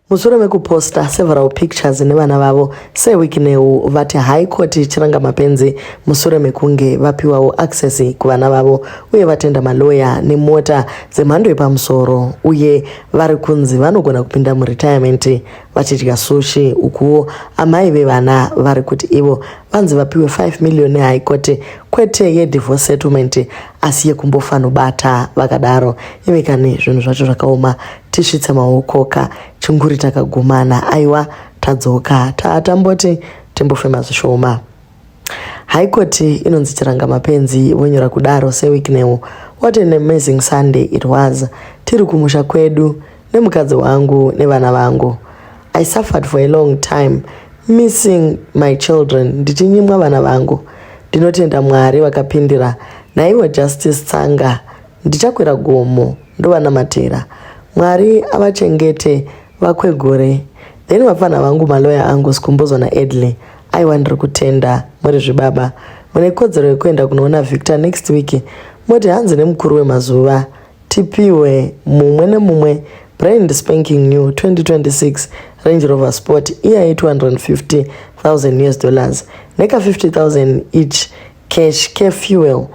Mushure mekuposta several pictures nevana vavo, Sir Wicknell vati High Court chiranga mapenzi mushure mekunge vapiwawo access kuvana vavo uye vatenda maloya nemota dzemhando yepamusoro uye vari kunzi vanogona kupinda muretirement vachidya sushi. Ukuwo amai vevana vari kuti ivo vanzi vapiwe 5 million neHigh Court, kwete yedivorce settlement asi yekumbofanobata vakadaro. Imikani, zvinhu zvacho zvakaoma. Tisvitse maokoka chinguri takagumana. Aiwa, tadzoka, taatamboti timbofema zvishoma. High Court inonzi chiranga mapenzi, vonyora kudaro Sir Wicknell. "What an amazing Sunday it was. Tiri kumusha kwedu nemukadzi wangu nevana vangu. I suffered for a long time missing my children, ndichinyimwa vana vangu. Ndinotenda Mwari vakapindira naivo Justice Tsanga. Ndichakwira gomo ndovanamatira. Mwari avachengete vakwegure. Then vapfana vangu, maloya angu Sikhumbuzo naEdley, aiwa, ndiri kutenda. Muri zvibaba, mune kodzero yekuenda kunoona Victor next week. Moti hanzi nemukuru wemazuva tipiwe mumwe nemumwe brand spanking new 2026 Range Rover Sport iyayi, 250,000 US dollars, neka 50,000 each cash kefuel.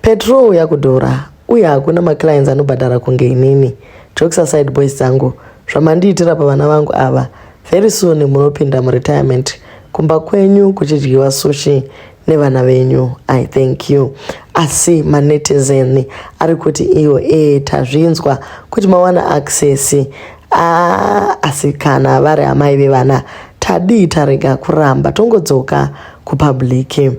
Petrol yakudhura uye hakuna maclients anobhadhara kunge inini. Jokes aside, boys dzangu, zvamandiitira pavana vangu ava, very soon munopinda muretirement kumba kwenyu kuchidyiwa sushi nevana venyu. I thank you." Asi manetizen ari kuti iwo, e, tazvinzwa kuti mawana access, asi kana vari amai vevana, tadii tarega kuramba tongodzoka kupublic?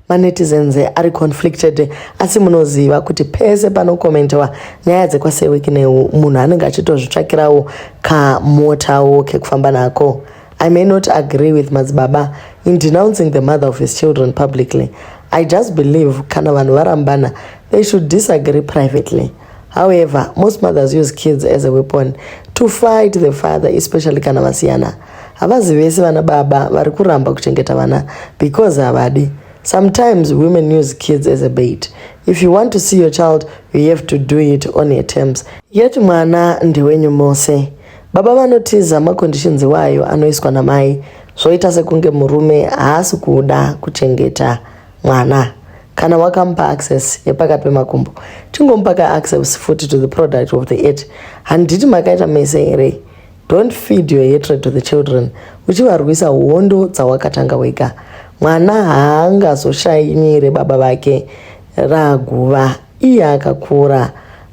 Manetizens ari conflicted, asi munoziva kuti pese panokomentwa nyaya dzekwaSir Wicknell, munhu anenge achitozvitsvakirawo kamotawo kekufamba nako. "I may not agree with madzibaba in denouncing the mother of his children publicly. I just believe kana vanhu varambana, they should disagree privately. However, most mothers use kids as a weapon to fight the father, especially kana vasiyana. Havazi vese vana baba vari kuramba kuchengeta vana because havadi. Sometimes women use kids as a bait. If you want to see your child, you have to do it on your terms. Yet mwana ndewenyu mose. Baba vanotiza maconditions wayo anoiswa namai, zvoita sekunge murume haasi kuda kuchengeta mwana. Kana wakamupa access yepakati pemakumbo, tingomupa ka-access futi to the product of the earth. Handiti makaita mese here? Don't feed your hatred to the children uchivarwisa hondo dzawakatanga wega. Mwana haangazoshayinire baba vake raguva iye akakura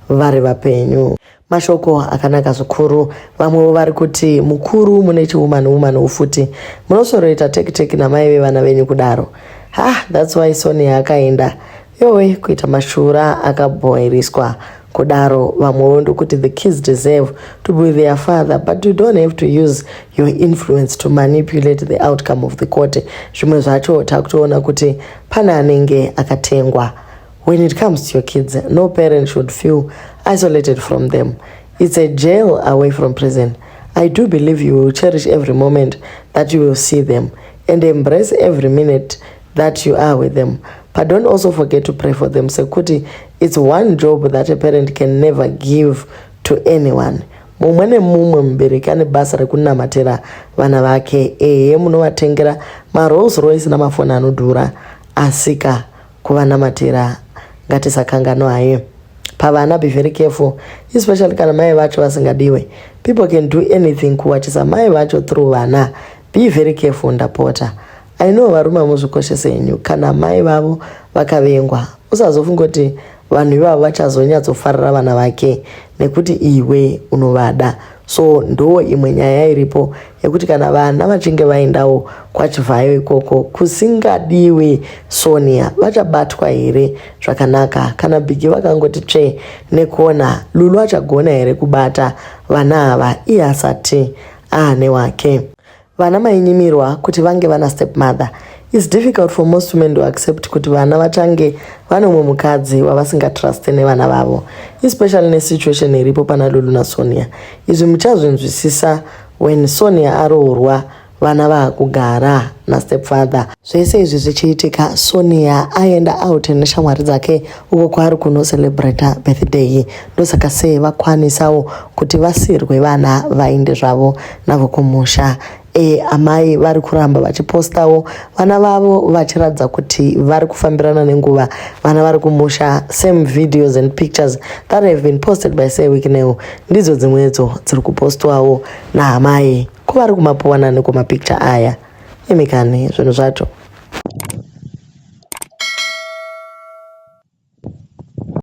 vari vapenyu." Mashoko akanaka zvikuru. Vamwewo vari kuti, "Mukuru, mune chiumani umaniwo futi, munosoroita tekiteki namai vevana venyu kudaro. Ha, that's why Sonia akaenda yowe kuita mashura akabhoiriswa kudaro." Vamwewo ndokuti, "The kids deserve to be with their father, but you don't have to use your influence to manipulate the outcome of the court." Zvimwe zvacho takutoona kuti pane anenge akatengwa. "When it comes to your kids, no parent should feel isolated from them. It's a jail away from prison. I do believe you will cherish every moment that you will see them and embrace every minute that you are with them, but don't also forget to pray for them, sekuti it's one job that a parent can never give to anyone. Mumwe nemumwe mubereki ane basa rekunamatira vana vake. Ehe, munovatengera maRolls Royce namafoni anodhura, asika kuvanamatira ngatisakanganwaye. Pavana, be very careful, especially kana mai vacho vasingadiwe. People can do anything kuwachisa mai vacho through vana. Be very careful, ndapota. I know varume hamuzvikoshese henyu. Kana mai vavo vakavengwa, usazofunga kuti vanhu ivavo vachazonyatsofarira vana vake nekuti iwe unovada. So ndo imwe nyaya iripo yekuti kana vana vachinge vaendawo kwaChivhayo ikoko kusingadiwi Sonia, vachabatwa here zvakanaka? Kana Bhigi vakangoti tsve nekona, Lulu achagona here kubata vana ava iye asati aane wake? Vana mainyimirwa kuti vange vana stepmother. It's difficult for most women to accept kuti vana vachange vane umwe mukadzi wavasingatruste nevana vavo, especially nesituation iripo pana Lulu naSonia. Izvi muchazvinzwisisa when Sonia aroorwa. Vana vaakugara nastepfather. Zvese izvi zvichiitika, Sonia aenda out neshamwari dzake uko kwaari kunocelebrata birthday. Ndosaka sei vakwanisawo kuti vasirwe vana vainde zvavo navo kumusha. E, amai vari kuramba vachipostawo vana vavo vachiratidza kuti vari kufambirana nenguva. Vana vari kumusha, same videos and pictures that have been posted by Sir Wicknell ndidzo dzimwedzo dziri kupostwawo naamai. Ko vari kumapuwana nekumapicture aya? Imi kani zvinhu zvacho.